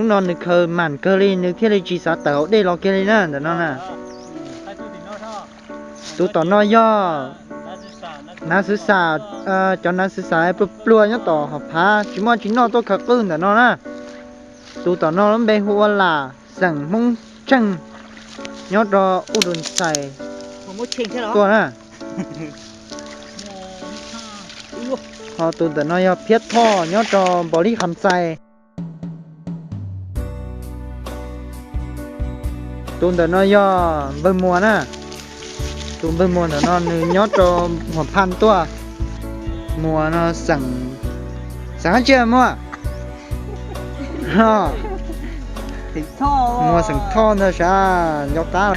Hnub no nws khaws mam kawg li, nws thiaj li tsis xav tawm hauv dej los kiag li na, ntawm no na. Tus tom no yog nav xwv xam, cov nav xwv xam pluag pluag nyob tom hauv phav tsis muaj tsis noj tuaj khaws qwj ntawm no na. Tus tom no lub npe hu ua Lam, xeem Hmoob Tsheej, nyob rau Uj Lus Ntxhais tuaj na. Ho tus ntawm no yog Phiab Thoj, nyob rau Npaus Lib Qhas Xais. Tus ntawm no yog npawg Muas na. Tus npawg Muas ntawm no nws nyob rau Huas Phaj tuaj. Muas no xeem, xeem dab tsi Muas? Muas xeem Thoj ntag sav, nco qab.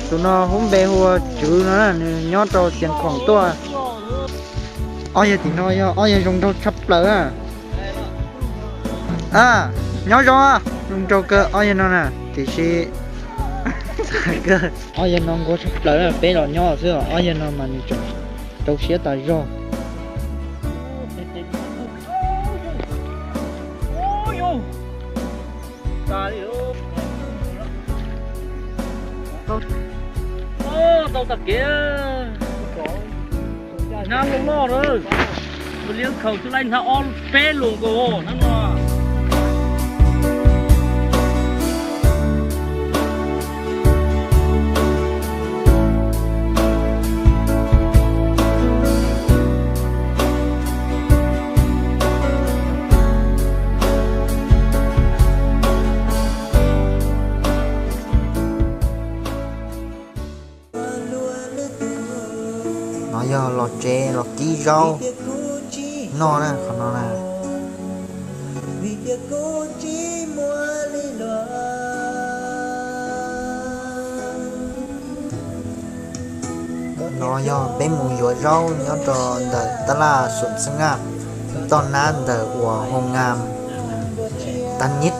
Tus no hub npe hu ua Tswv no na, nws nyob rau Xiav Khoom tuaj. Ob yawg tim no yog ob yawg zoo nraug tshaj plaws na. Nyob zoo, zoo nraug kawg ob yawg no na, tiam sis ob yawg no nquag tshaj plaws na, peb los nyob xwb os, ob yawg no mas nws tseem rau siab tas zog. Tau tag kev, hnab loj loj na, liab khaus tsis laij hnab ob peb lus nkaus hnab no. No yog los tsev los kib zaub noj na, qhov no na. No yog peb mus yuav zaub nyob rau ntawm tab laj Xum Xeeb Aj, toj nab ntawm uas hoo ngam tag nib.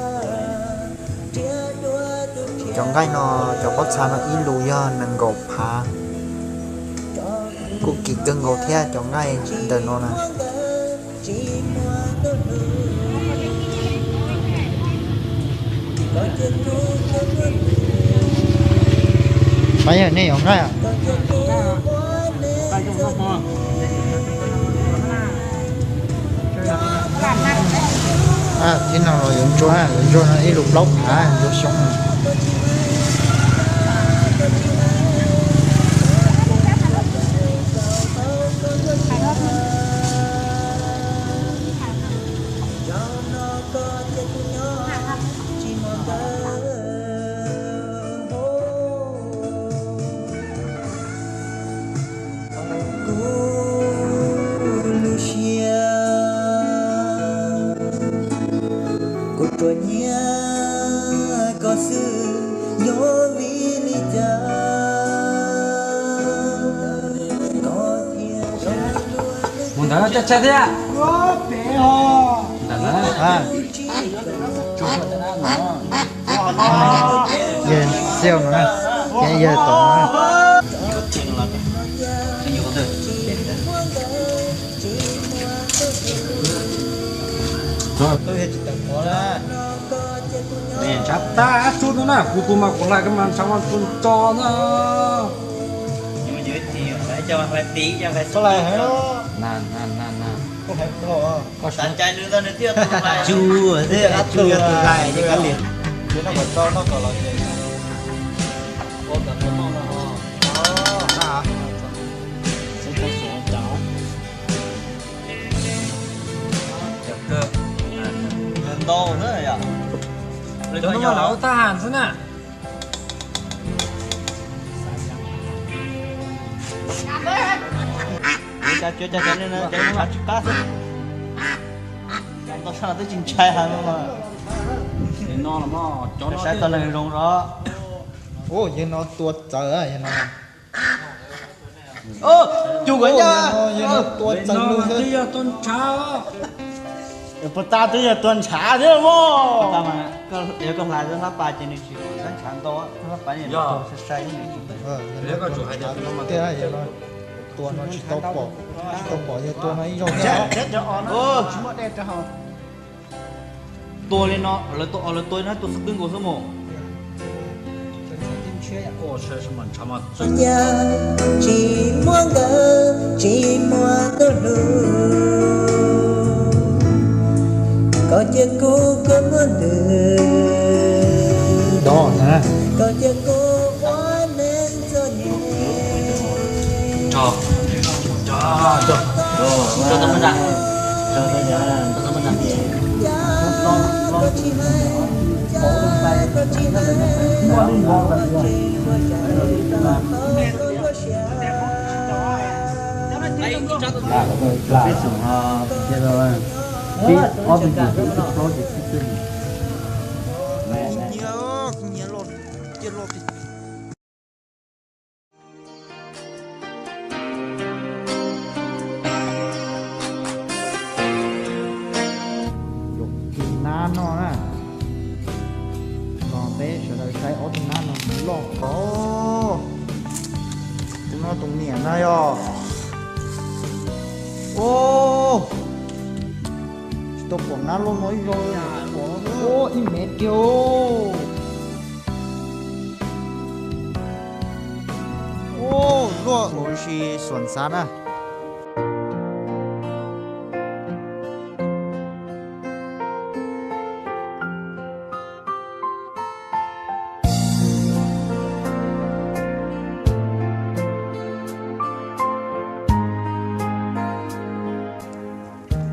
Cov nqaij no, cov pob txha no ib lus yog nees nkaum phav. Kuj kim kawg nkaus thiab cov nqaij ntawm no na. Pab yog nej yuav nqaij. Thib no los yuav ntsuag, yuav ntsuag no ib lus plaub phav, ntsuag xyoob. Kuv lub siab, kuv tsuas nyiam koj xwb, yog vim li cas koj thiaj mus ntawd coj tshaj thiab. Ntawm na. Yawg Xiau no na, thiab yawg Tom no na. Ntshav tag tsuj no na, kuv tus mas kuv hlais koj mas ntshav mas tsuj tso na. Hlais heev. Koj hlais tau. Tsuj thiab, tsuj tus hlais ces kav liam. Ntau xwb yom. Cov no mas lam ua thab ham xwb na. Cuab cov no cov ntshav tsis qab xwb. Ntau sab twb tsis ntshai heev mas. Saib tau leej zoo os. Yawg no tua txawv, yawg no. Cug kuv ncaj. Yawg no tua txawv lug xwb. Puas tas twb yog tua ntshav thiab mog. Yog koj hlais hlab pas ces nws tsis hlab ntshav ntau, hlab pas sai sai. Tiag, yawg no tua no tsis tau pom, tsis tau pom yawg tua no ib zaug thiab. Tua li no, lawv tua, lawv tua na, tua xwb qwb nkaus xwb mus. Tsis muaj nkawd, tsis muaj tus hlub, koj cia kuv koj muaj ntws, koj cia kuv ua neej txom nyem. Yuav kis nab no na, los peb sawv daws saib ob tug nab no loj kawg. Tus no tus niam na yog, tsis tau pom nab loj no ib zaug, ib mev kiag. Luaj ua si xuas xav na.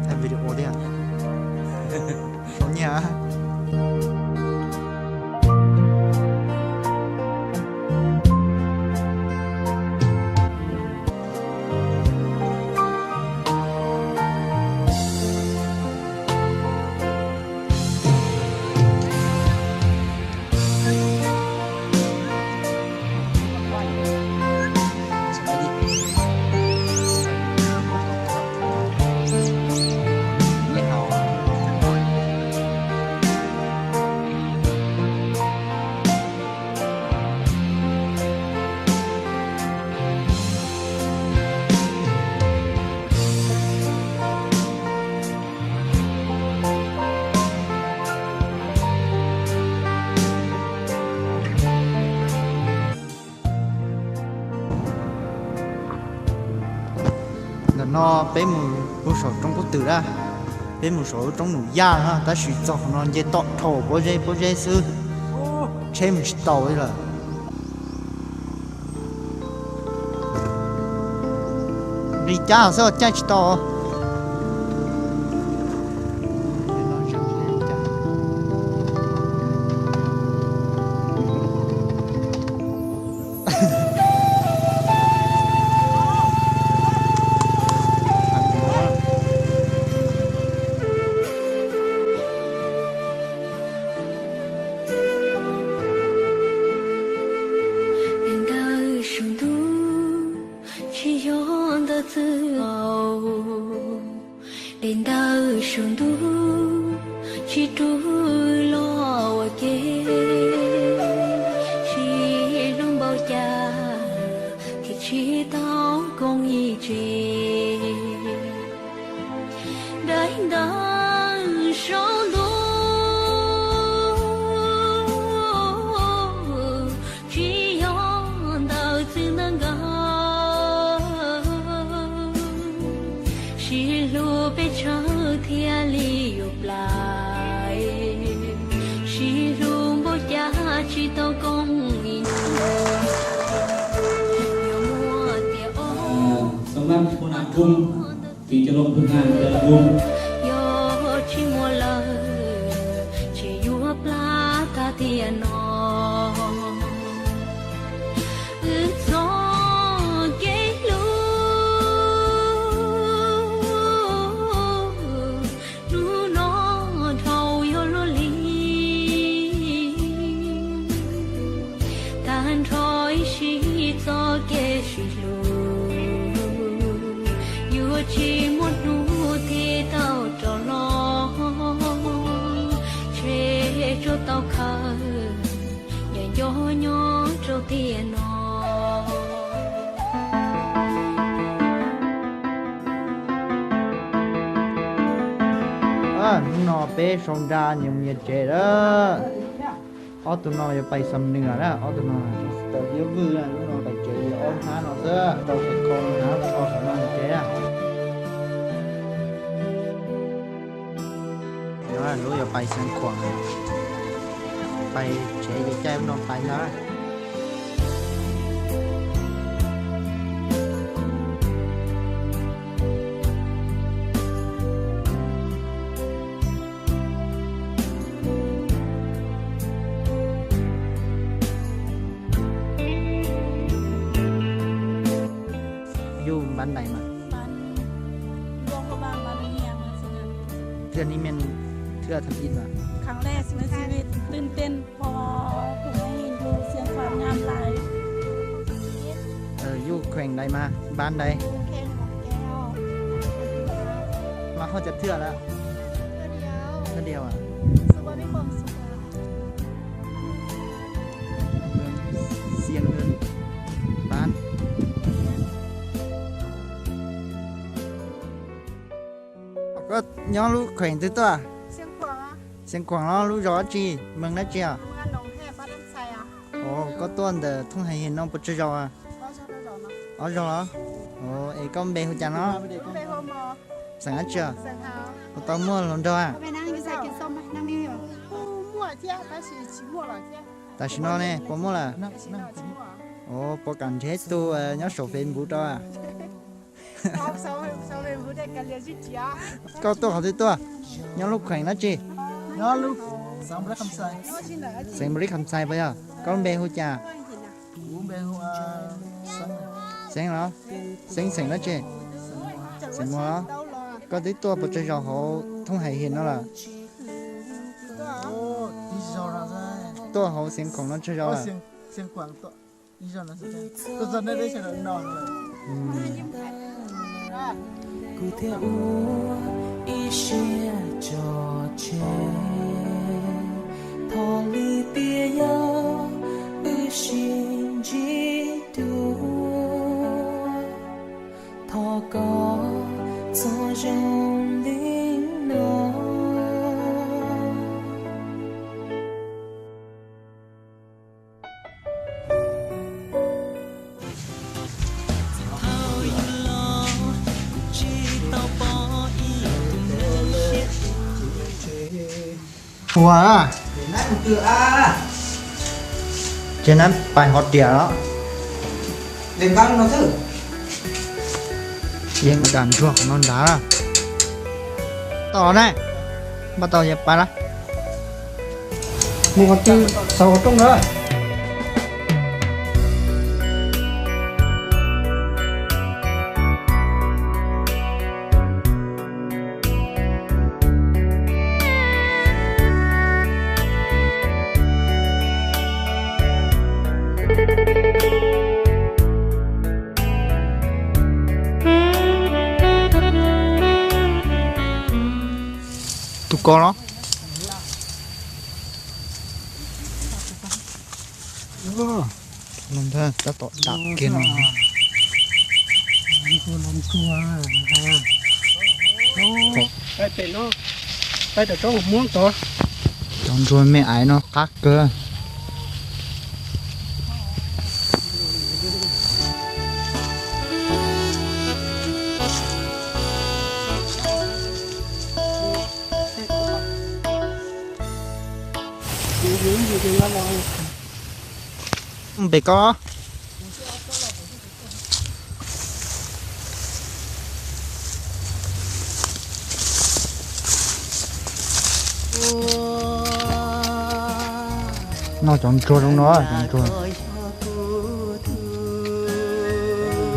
Thaij video thiab. Sau nyiaj. Ntawm no peb mus saum roob Kub Twm na, peb mus saum roob Num Yaj na, tab sis txog qhov no nce toj dhau pob zeb pob zeb xwb, tsheb mus tsis tau li lawm. Nqis cab xwb caij tsis tau. Peb ntawd saum ntuj tsis yog ntawd txwj laus, peb ntawd saum ntuj tsis rub los ua ke, sib hlub npaum cas thiaj tsis tau koom ib tse. Daim ntawv saum ntuj tsis yog ntawv txwv ntawv nkaus, sib hlub peb tsawg thiaj li yuav plais, sib hlub npaum cas tsis tau koom ib tse. Yog muaj tias ob yog tsis muaj lawm, ces yuav plab tag tiam no. Wb txoj kev hlub hnub no dhau yuav luaj li, tag nrho ib sim txoj kev sib hlub, yuav tsis muaj hnub thiaj tau rov los, tshem tsuag tau khaws, nco nco nyob rau tiam no. Hnub no peb sau nra nyias nyias tsev lawm. Ob tug no yuav pais xam nws na, ob tug no tawm liab vwj na, hnub no pais tsev li ob hnab no xwb, tau tsev kho hnab kho saum no tsev na. Lub yuav pais Xeev Khuam, pais tsev ces caij ub no pais ntag. Yus npab ntais mas? Thưa ni men, thưa thông tin mà. Kheev lej si me si vi tưn ten pho tus me hin yus siam fam nyam lais. Yus kheev ntais mas, npab ntais. Mas ho cas thưa lawm? Thưa điều à? Siam npas. Koj nyob lub kheem twg tuaj? Xeev Khuam los lub zos dab tsi, meeg dab tsi os? Koj tuaj ntawm thooj hais hiam no puas tsawg zaus? Ob zaug los? Es koj npe hu cas no? Xeem dab tsi os? Puas tau muaj hluas nraug a? Tam sim no ne puas muaj lawm? Puas kam nrhiav ib tug nyob saum Facebook rau? Koj tuaj qhov twg tuaj? Nyob lub kheem dab tsi? Xeev Npab Lib Kham Xais puas yog? Koj lub npe hu cas? Xeev los? Xeev xeem dab tsi? Xeem Muas los? Koj twb tuaj puas tsawg zaus hauv thooj hais hiam no lawm? Tuaj hauv Xeev Khuam no tsawg zaus lawm? Kuv thiaj ua ib siab tso tseg, thov li tias yog wb sib ntsib dua, thov kom txhob zoo li no. Ua, ces nab pais hov tiam los? Yeej dam ntsuag qhov no nrad. Tau ne, npaj tau ces pais lawm. Mus qhov twg xaus qhov rooj na. Tus ko los? Tab tom dam kiag no. Cov ntsuag me aiv no qab kawg. Npe koj? Noj cov ntsuag zoo no, cov ntsuag,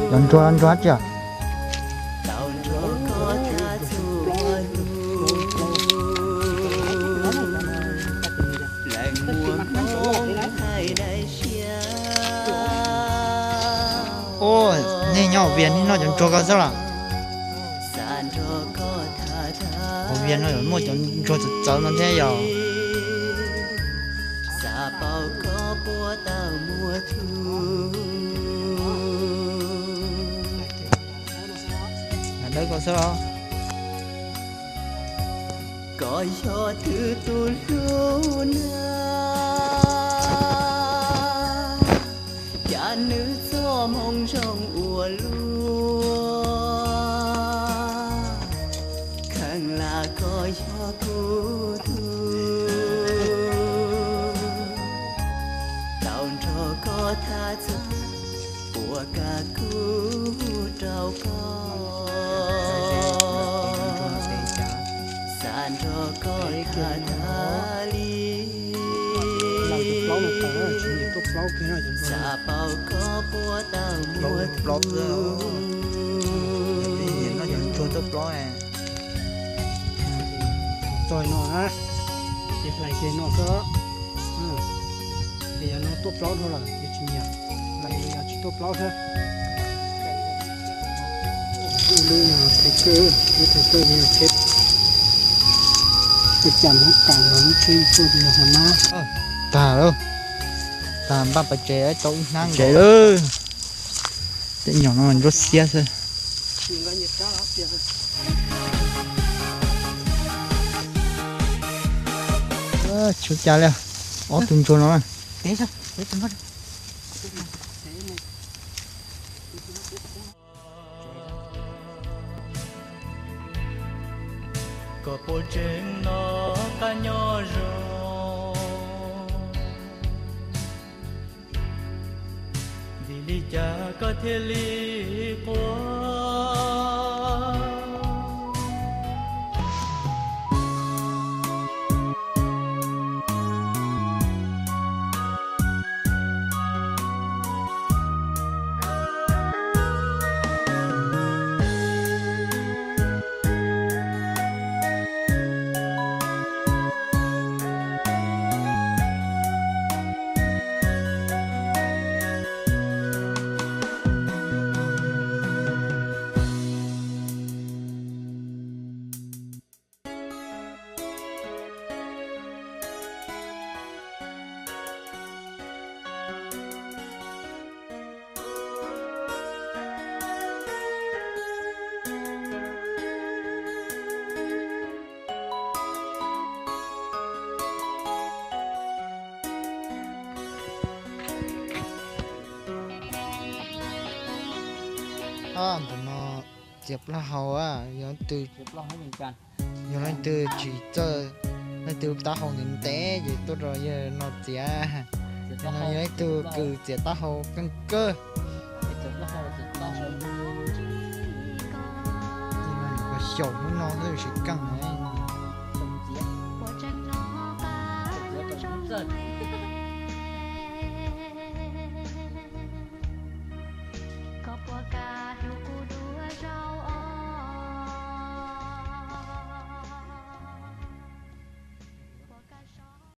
cov ntsuag ntsuag tsi. Ua, nej nyob Vias nej noj cov ntsuag ko xwb los? Hauv Vias no muaj cov ntsuag txawv txawv no thiab yog. Dawb ko xwb los? Koj yog twg tus hlub na, cas nws txoj moo zoo ua luaj, kheev lam koj yog kuv tug, tau nrog koj thaj txog, puas kav kuv rau koj, xav nrog koj thaj thaj li, xav paub koj puas tau muaj tus, txog no na, ces hlais ces no xwb, ces yog no tuaj plaub dhau lawm ces tsis nyiam, hlais yog tsis tuaj plaub thiab. Lub no thaiv kawj, lub thaiv kawj ces yog tsheb, koj cam hoob kas los lub tsheb tuaj ces yog hauv nab. Tag lawm, tag npaj pais tsev tau ib hnab tsev lawm. Tej nyuam no mas ntsuab xiab xwb. Tsis ua cas li, ob tug ntsuag no. Koj puas tseem noj qab nyob zoo? Vim li cas koj thiaj li quaj? Ntawm no txiav plaub hau, yog leej twg, yog leej twg tsis txawj, leej twg taub hau ntev ntev ces tuaj rau yawg no txiav. Yog no yog ib tug kws txiav taub hau keej kawg. Xyaum hnub no xwb tsis keej.